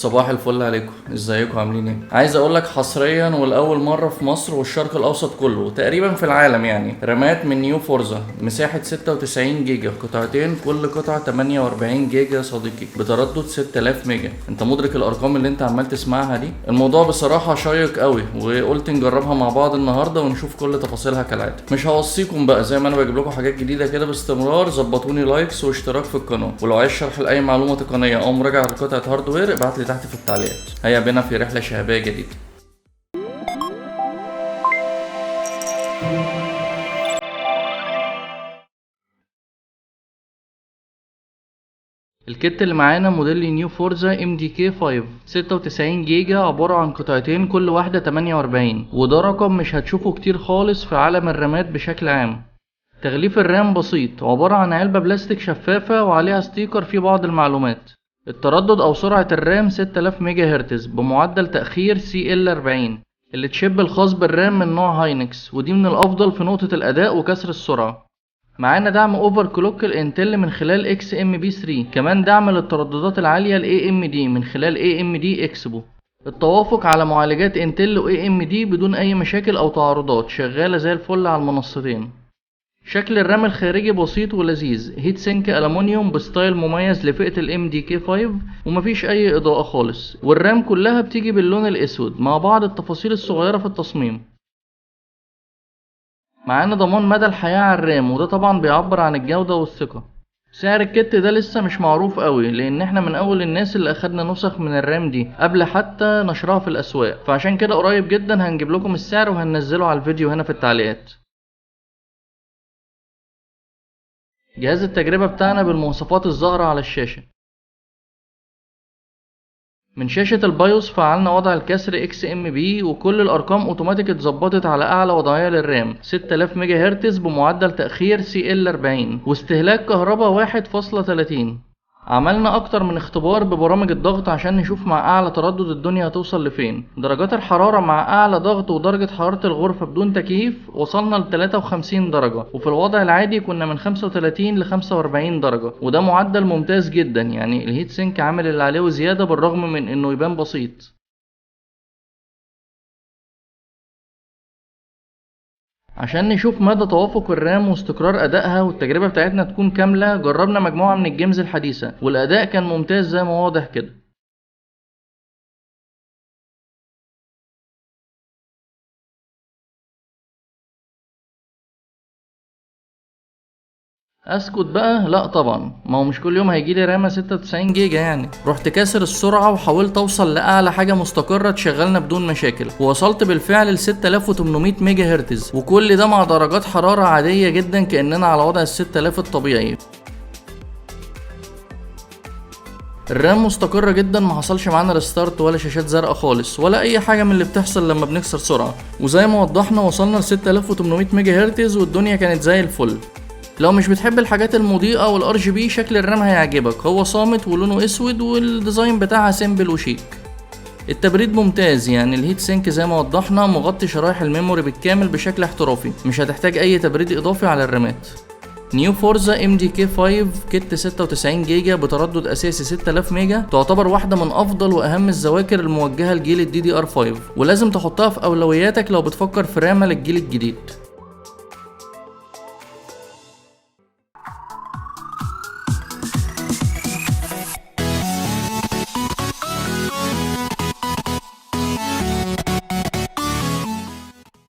صباح الفل عليكم، ازيكم عاملين ايه؟ عايز اقول لك حصريا ولاول مرة في مصر والشرق الاوسط كله وتقريبا في العالم، يعني رامات من نيو فورزا مساحة 96 جيجا، قطعتين كل قطعه 48 جيجا يا صديقي، بتردد 6000 ميجا. انت مدرك الارقام اللي انت عمال تسمعها دي؟ الموضوع بصراحة شيق قوي، وقلت نجربها مع بعض النهارده ونشوف كل تفاصيلها كالعادة. مش هوصيكم بقى، زي ما انا بجيب لكم حاجات جديدة كده باستمرار، ظبطوني likes واشتراك في القناة، ولو عايز شرح لاي معلومة تقنية او مراجعه لقطعه hardware ابعت لي تحت في التعليقات. هيا بنا في رحلة شهابية جديدة. ال kit اللي معانا موديل نيو فورزا MDK 5 96 جيجا، عبارة عن قطعتين كل واحدة 48، وده رقم مش هتشوفه كتير خالص في عالم الرامات بشكل عام. تغليف ال RAM بسيط، عبارة عن علبة بلاستيك شفافة وعليها sticker فيه بعض المعلومات. التردد أو سرعة ال RAM 6000 ميجا هرتز بمعدل تأخير CL 40. ال chip الخاص بال RAM من نوع هاينكس، ودي من الأفضل في نقطة الأداء وكسر السرعة. معانا دعم overclock الانتل من خلال XMP 3، كمان دعم للترددات العالية ال AMD من خلال AMD Expo. التوافق على معالجات انتل و AMD بدون اي مشاكل او تعارضات، شغالة زي الفل على المنصتين. شكل ال RAM الخارجي بسيط ولذيذ، heat sink ألمونيوم ب style مميز لفئة ال MDK 5، ومفيش أي إضاءة خالص، وال RAM كلها بتيجي باللون الأسود مع بعض التفاصيل الصغيرة في التصميم. معانا ضمان مدى الحياة على ال RAM، وده طبعا بيعبر عن الجودة والثقة. سعر ال kit ده لسه مش معروف قوي، لان احنا من اول الناس اللي اخدنا نسخ من ال RAM دي قبل حتى نشرها في الاسواق، فعشان كده قريب جدا هنجيب لكم السعر وهننزله على الفيديو هنا في التعليقات. جهاز التجربة بتاعنا بالمواصفات الظاهرة على الشاشة. من شاشة ال BIOS فعلنا وضع الكسر XMP، وكل الأرقام اوتوماتيك اتظبطت على أعلى وضعية لل RAM 6000 ميجا هرتز بمعدل تأخير CL 40 واستهلاك كهرباء 1.30. عملنا أكتر من اختبار ببرامج الضغط عشان نشوف مع أعلى تردد الدنيا هتوصل لفين. درجات الحرارة مع أعلى ضغط ودرجة حرارة الغرفة بدون تكييف وصلنا ل 53 درجة، وفي الوضع العادي كنا من 35 ل 45 درجة، وده معدل ممتاز جدا. يعني ال heat sink عامل اللي عليه وزيادة بالرغم من إنه يبان بسيط. عشان نشوف مدى توافق ال RAM واستقرار أدائها والتجربة بتاعتنا تكون كاملة، جربنا مجموعة من ال games الحديثة والأداء كان ممتاز زي ما واضح كده. اسكت بقى؟ لا طبعا، ما هو مش كل يوم هيجيلي رامة 96 جيجا يعني. رحت كاسر السرعة وحاولت اوصل لأعلى حاجة مستقرة تشغلنا بدون مشاكل، ووصلت بالفعل ل 6800 ميجا هرتز، وكل ده مع درجات حرارة عادية جدا كأننا على وضع ال 6000 الطبيعي. ال RAM مستقرة جدا، ما حصلش معانا restart ولا شاشات زرقاء خالص ولا اي حاجة من اللي بتحصل لما بنكسر سرعة، وزي ما وضحنا وصلنا ل 6800 ميجا هرتز والدنيا كانت زي الفل. لو مش بتحب الحاجات المضيئة وال RGB شكل ال RAM هيعجبك، هو صامت ولونه اسود وال design بتاعها simple وشيك. التبريد ممتاز، يعني ال heat sink زي ما وضحنا مغطي شرايح ال memory بالكامل بشكل احترافي، مش هتحتاج اي تبريد اضافي على الرامات. نيو فورزا MDK 5 kit 96 جيجا بتردد اساسي 6000 ميجا تعتبر واحدة من افضل واهم الذواكر الموجهة لجيل ال DDR 5، ولازم تحطها في اولوياتك لو بتفكر في رامة للجيل الجديد.